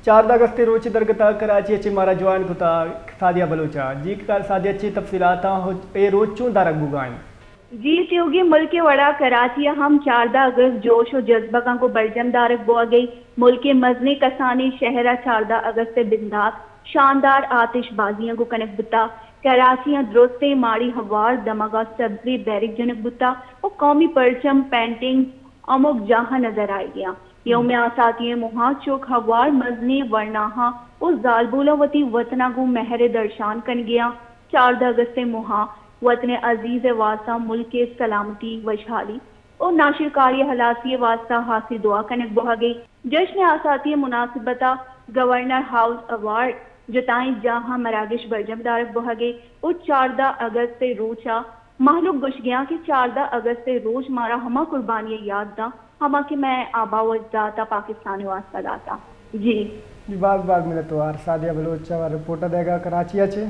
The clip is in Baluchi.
چاردہ اگست ء روچ ء درگت ء کراچی ء چہ مارا جوائن کتا سعدیہ بلوچ ء۔ جی سعدیہ، چے تفصیلات آں؟ اے روچ چون دارگ بوگا انت؟ جی تیوگی، ملک ء وڑا کراچی ء ہم چاردہ اگست جوش و جذبگاں گوں برجم دارگ بوہگئی۔ ملک ء مزنیں کسانیں شہر ء چاردہ اگست ء بندات شاندار آتش بازیاں گوں کنگ بوتا۔ کراچی ء درستیں ماڑی ہوار دمگا سبزیں بیرک جنگ بوتا و قومی پرچم پینٹنگ ہمک جاہاں نظر آئیگیاں۔ یوم آساتی ء موہاں چک ہوار مزنیں ورناہاں و زالبولاں وتی وطنا گوں مہر ء درشان کنگیاں۔ چاردہ اگست ء موہاں وطن عزیز ء واستا ملک ء سلامتی، وشحالی و ناشرکاری ء ہلاسی ء واستا ہاسی دعا کنگ بوہگی۔ جشن آساتی ء مناسبت ء گورنر ہاؤس ایوارڈ جتائیں جاہاں مراگش برجم دارگ بوہگی و چاردہ اگست ء روچ ء مہلوک گوشگیاں کہ چاردہ اگست ء روچ مارا ہما قربانی ء یات داں ہما کہ مئے آبا و اجداد ء پاکستان ء واستا داتا۔ جی۔ جی، باز باز منتوار سعدیہ بلوچ ء رپورٹ ء دئیگا کراچی ء چہ۔